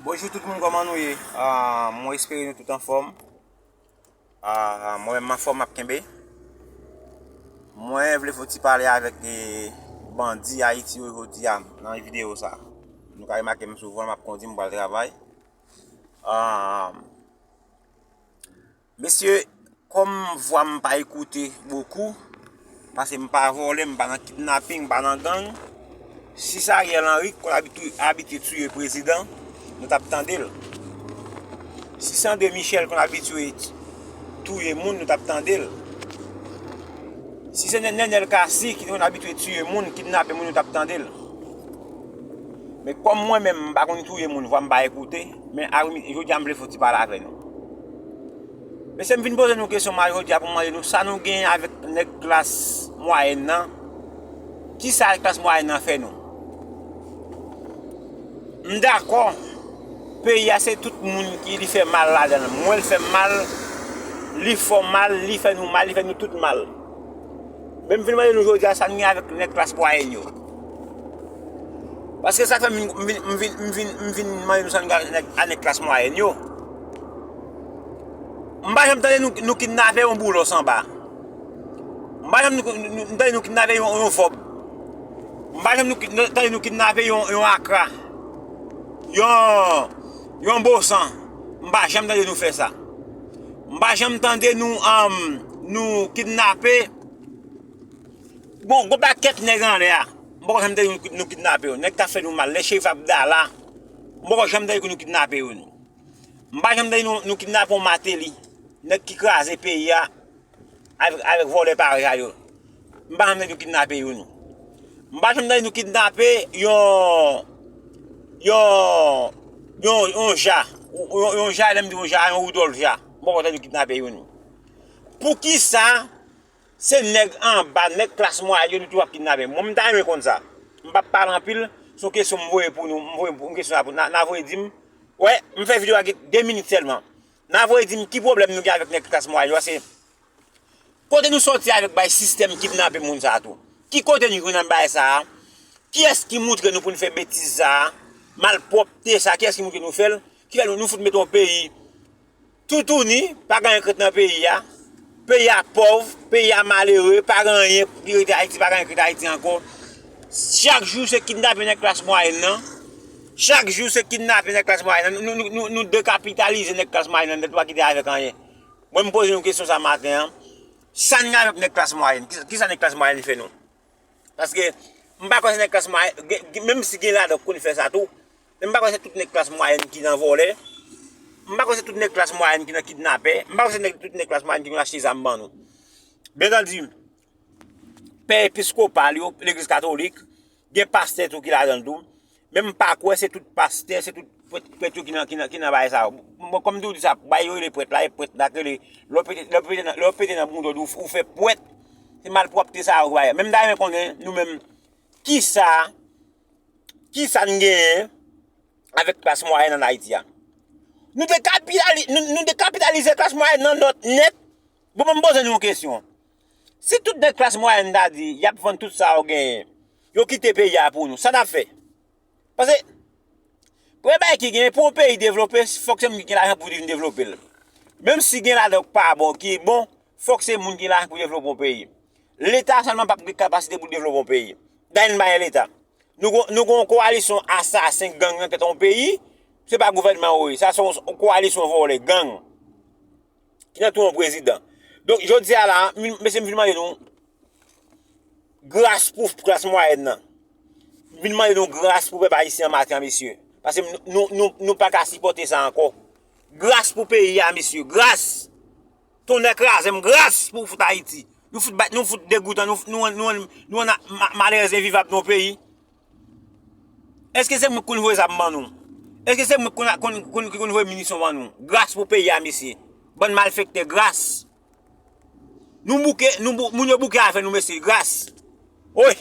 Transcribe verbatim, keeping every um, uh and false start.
Bonjou tout moun, kòman nou ye? Ah, mwen espere nou tout anfòm. Ah, mwen menm anfòm, m ap kenbe. Mwen vle fè ti pale avèk, eh, bandi Ayiti yo jodi a nan videyo sa. Nou ka remake m souvan, m ap kondi, m pral travay. Ah, mesye, kòm vwa m pa ekoute bokou, paske m pa vòlè, m pa nan kidnaping, m pa nan gang. Si se Ariel Henry ki konn abitye, abitye tiye prezidan, nou t ap tande l. Si se André Michel konn abitye t-, touye moun, nou t ap tande l. Si se Nen-, Nenel Cassy ki konn abitye tiye moun, kidnape moun, nou t ap tande l. Men kòm mwen menm, m pa konn touye moun, vwa m pa ekoute, men aprè, jodi a m vle fè yon ti pale avè nou. Mesye, m vin poze nou kesyon, m a jodi a pou m mande nou sa nou genyen avèk nèg klas mwayèn nan. Kisa klas mwayèn nan fè nou? M dakò, peyi a se tout moun ki li fè mal ladan l. Mwen l fè m mal, li fè w mal, li fè nou mal, li fè nou tout mal. Men m vin mande nou jodi a sa n gen avèk nèg klas mwayèn yo. Paske sa k fè m vin, m vin, m vin, m vin, m vin mande nou sa n gen avèk nèg, a nèg klas mwayèn yo. M pa janm tande nou, nou kidnape yon Boulos anba. M pa janm nou, nou, nou, tande nou kidnape yon, yon Vòb. M pa janm nou, nou, tande nou kidnape yon, yon Akra. Yon, yon Bosan. M pa janm tande nou fè sa. M pa janm tande nou, um, nou kidnape. Bon, gon pakèt nèg anlè a. M poko janm tande nou, nou kidnape yo. Nèg k ap fè nou mal. Nèg Cherif Abdallah. M poko janm tande nou kidnape yo, nou. M pa janm tande nou, nou kidnape yon Martelly. Nèg ki kraze peyi a. Avèk, avèk vòlè parèy sa yo. M pa janm tande nou kidnape yo, nou. M pa janm tande nou kidnape yon, yon, yon, yon Ja. Yon, yon Ja, lè m di yon Ja, yon Rudolph Ja. M poko tande nou kidnape yo, nou. Poukisa se nèg anba, nèg klas mwayèn yo, nou toujou ap kidnape? Mwen, m ta renmen konn sa. M p ap pale anpil, se yon kesyon m voye pou nou, m voye, m kesyon sa pou, n a, n a voye di m, wè, m fè videyo a gen de minit sèlman. N a voye di m ki pwoblèm nou gen avèk nèg klas mwayèn yo, paske kote nou sòti avèk bay sistèm kidnape moun sa a tou? Ki kote nou jwenn nan bagay sa a? Kiyès ki moutre nou pou n fè betiz sa a? Malpwòpte sa a, kiyès ki moutre nou fè l? Ki fè nou, nou fout mete yon peyi toutouni, pa gen anyen k ret nan peyi a. Peyi a pòv, peyi a malere, pa gen anyen ki rete Ayiti, pa gen anyen k rete Ayiti ankò. Chak jou se kidnape nèg klas mwayèn nan. Chak jou se kidnape nèg klas mwayèn nan. Nou, nou, nou, nou dekapitalize nèg klas mwayèn nan nèt, nou pa kite avèk anyen. Mwen, m poze nou kesyon sa maten an. Sa n gen avèk nèg klas mwayèn? Ki, kisa nèg klas mwayèn fè nou? Paske m pa kwè se nèg klas mwayèn, gen, gen, menm si gen ladan k konn fè sa tou, men m pa kwè se tout nèg klas mwayèn ki nan vòlè. M pa kwè se tout nèg klas mwayèn ki nan kidnapè. M pa kwè se nèg, tout nèg klas mwayèn ki konn achte zam ban nou. Byen antandi, pè episkopal yo, legliz katolik, gen pastè tou ki ladan l tou. Men m pa kwè se tout pastè, se tout prèt, prèt yo ki nan, ki nan, ki nan bagay sa yo. Bon, kòm m toujou di sa, bagay yo rele prèt la, e prèt la k rele, lè w pete, lè w pete nan, lè w pete nan bouda w, ou, ou fè prèt, se malpwòpte sa yo k bay. Men m ta renmen konnen, nou menm, kisa, kisa n genyen avèk klas mwayèn ann Ayiti a? Nou dekapitali-, nou, nou dekapitalize klas mwayèn nan nèt, nèt. Bon, mwen, m poze nou yon kesyon. Si tout nèg klas mwayèn ta di, y ap vann tout sa yo genyen, yo kite peyi a pou nou, sa n ap fè? Paske, premye bagay ki genyen, pou yon peyi devlope, fòk se moun ki gen lajan pou li vin devlope l. Menm si gen ladan k pa bon, ki bon, fòk se moun ki gen lajan pou devlope yon peyi. Leta sèlman p ap gen kapasite pou devlope yon peyi. Dayè n pa gen Leta. Nou gon, nou gon kowalisyon asasen, gang nan tèt yon peyi, se pa gouvènman yo ye. Sa se yon kowalisyon vòlè, gang ki nan tou yon prezidan. Donk, jodi a la, m-, mesye, m vin mande nou gras pou klas mwayèn nan. M vin mande nou gras pou pèp ayisyen an maten an, mesye. Paske nou, nou, nou, nou pa ka sipòte sa ankò. Gras pou peyi a, mesye. Gras! Tonnè kraze m, gras pou fout Ayiti. Nou fout bat, nou fout degoutan, nou, nou, nou, nou, nou ma-, malerèz envivab nan yon peyi. Èske se mwen k konn voye zam ban nou? Èske se mwen k konn, konn, konn, ki konn voye minisyon ban nou? Gras pou peyi a, mesye. Bann malfektè, gras. Nou bouke, nou bou-, moun yo bouke avè nou, mesye, gras. Oy!